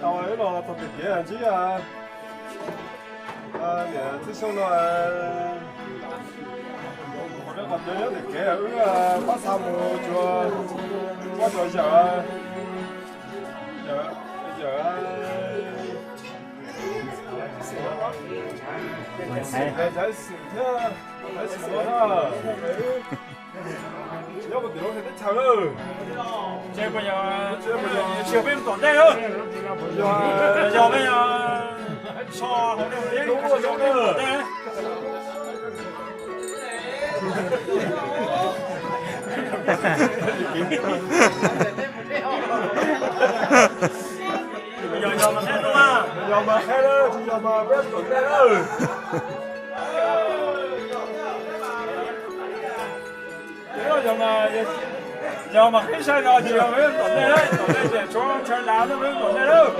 Tau los txog tim kev ntsib niam txiv xyoo no, qhov no qhov cov nyob tim kev wb pab xa mus tsuas, pab tsuas yawm, yawm, yawm xwm thiab, xwm no na. Nyob puag tim lub teb chaws lawm. Tsis yog peb tom ntej lawm. Yog peb yog so hauv nej tom ntej. Yog, yog mas qheb, yog mas qheb lawm, tsis yog mas peb tom ntej lawm. Yog mas qheb sai no tsis yog peb tom ntej lawm, tom ntej ces tshuav tshaw dav xwb, peb tom ntej lawm.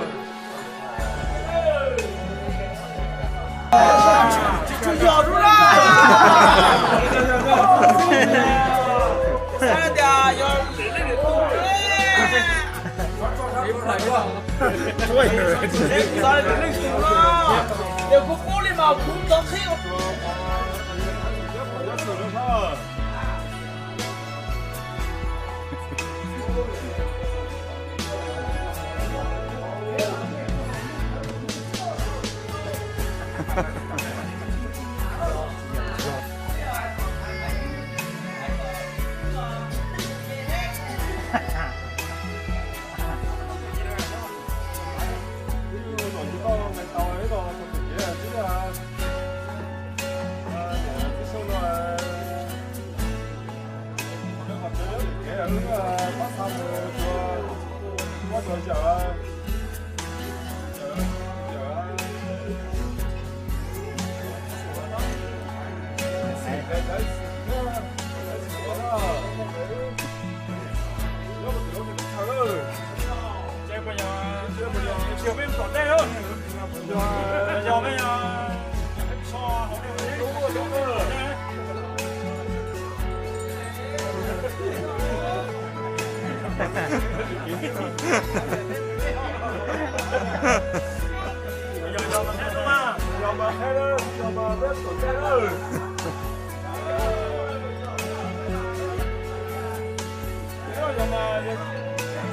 Tsis tshua yog lub na. Xav tias yog lwm leej lwm tus, xav tias lwm leej tus no, ces kuv pub li mas kuv txo qhib.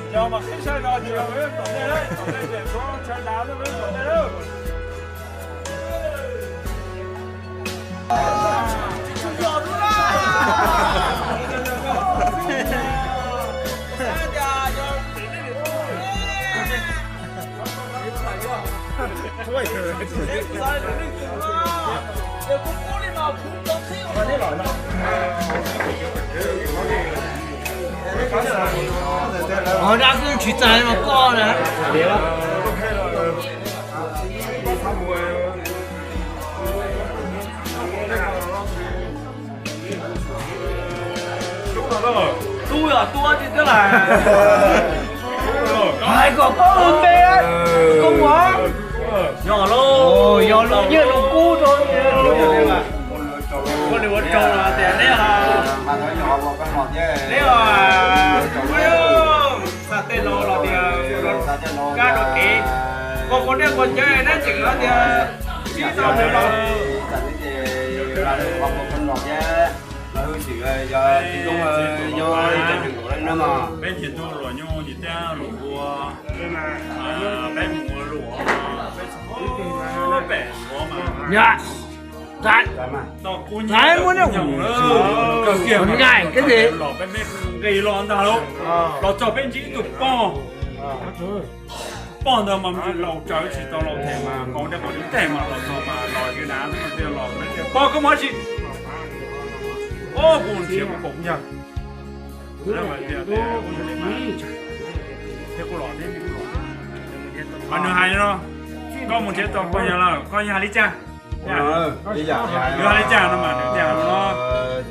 Yog mas qhib sai no tsis yog peb tom ntej lawm, tom ntej ces tshuav tshaw dav xwb, peb tom ntej lawm. Ov, dab kwb tsis txais mas koj na. Tub yog tub tsis twb lawm. Hais kom paub lus npe, koj mus. Yog lauj, yog lus nyiaj lus kub rau. Koj li ua rau los tias neb, neb xa tej laus los tias kab rau kev, koj quav nyiaj quav cawv neb tseem hais tias sib tau mus los. Peb nce tug luam nyuj nce tiab luam ua, peb mus ua luam, peb txhob pem suav mas. Txais muaj nej, nqaim kab ti los peb me nqis los ntag lauj, los txog peb ntsib ib tug pog. Pog ntawd mas laus tsawv tsis tau laus them mas nkaus dej qhov lub teg mas los txog mas los yws dav tias los, pog koj mus dab tsi? Kuv nrhiav kuv pog yawg. Mas nws hais no, koj mus nrhiav tau pog yawg lawm koj yog hais li cas? Yog hais li cas no mas nws tias no, Mas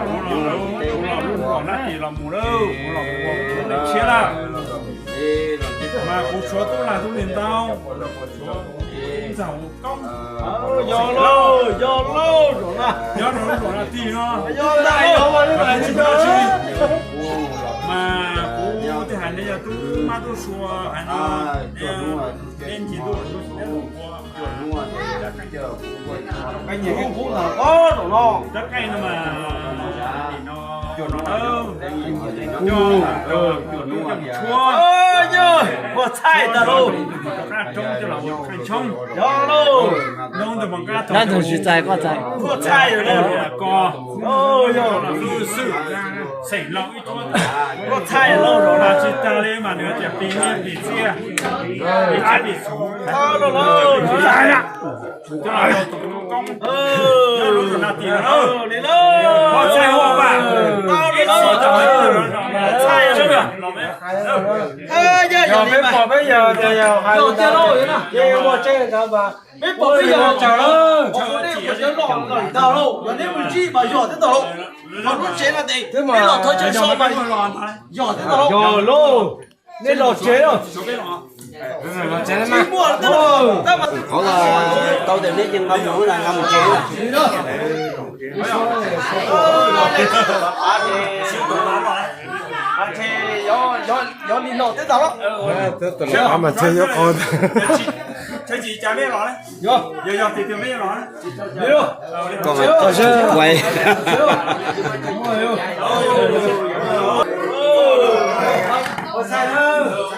kuv los lub nram na ces los mus lawm, kuv los mus ua tshiab lawm. Mas kuv tshuav tub lag tub li ntau, tshuav ntxawg koob. Yog lauj, yog lauj, zaum no, yog rau lub zaum no tig no, yog ntag lauj, tsis muaj dab tsi. Mas kuv thiaj hais nej yog tub mab tub sua hais no, nej ncig ntuj ua, rab qeej no mas, no, coj, coj mus tshuab, ua txhaij ntag lauj. Rab roob coj los ua qeej tshoob. Yog lauj. Nab ntug tsis txais koj txais. Ua txhaij lauj. Ko, yog xeem laus ib tug, ua txhaij lauj, mas tsis tas li mas nws tias pis nyiaj pis txiaj, pis txiaj pis txhuv. Coj los rau tus koob, lub zaum no tig li lauj. Ua txhaij ua pa, ib txhis coj los ua txhaij. Yog peb pom peb yawg tias yog hais tias ua tseeb ntawd mas peb pom peb yawg tsawg lauj, ua nej ua cawv los lawm ntag lauj, yog nej mus ntsib mas yog thiab ntag lauj. Yog lub tsev no ces peb los thov chaw so mas yog thiab ntag lauj. Yog lauj, nej los tsev lauj. Tsis muaj thiab lauj, tab mas qhov tau tias neb ces nqa mus, nqa mus tsev. Yog li no thiab ntag lauj. Yog, yog, yog tias tias peb los,